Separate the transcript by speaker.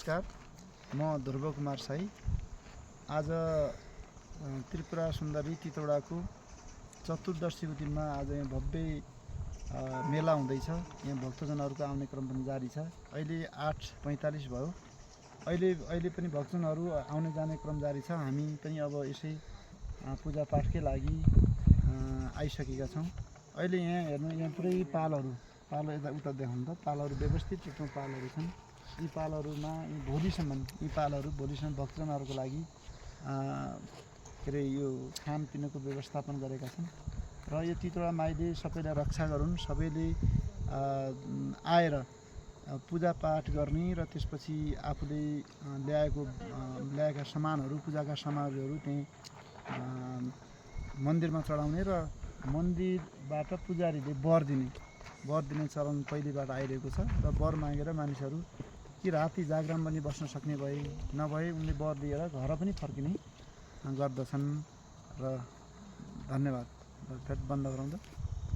Speaker 1: नमस्कार, म ध्रुव कुमार साई। आज त्रिपुरा सुन्दरी तितौडाको चतुर्दशीको दिनमा आज यहाँ भव्य मेला हुँदैछ। यहाँ भक्तजनहरूको आउने क्रम पनि जारी छ। अहिले 8:45 भयो। अहिले पनि भक्तजनहरू आउने जाने क्रम जारी छ। हामी पनि अब यसै पूजापाठकै लागि आइसकेका छौँ। अहिले यहाँ हेर्नु, यहाँ पुरै पालो यता उता देखाउनु त, पालहरू व्यवस्थित रूपमा पालहरू छन्। यी पालहरूमा भोलिसम्म भक्तजनहरूको लागि के अरे यो खानपिनको व्यवस्थापन गरेका छन्। र यो तितौडा माईले सबैलाई रक्षा गरून्, सबैले आएर पूजापाठ गर्ने र त्यसपछि आफूले ल्याएका सामानहरू, पूजाका सामग्रीहरू त्यहीँ मन्दिरमा चढाउने र मन्दिरबाट पुजारीले वर दिने चलन पहिलेबाट आइरहेको छ। र वर मागेर मानिसहरू कि राति जागरण पनि बस्न सक्ने नभए उनले वर लिएर घर पनि फर्किने गर्दछन्। र धन्यवाद। बन्द गरौँ त।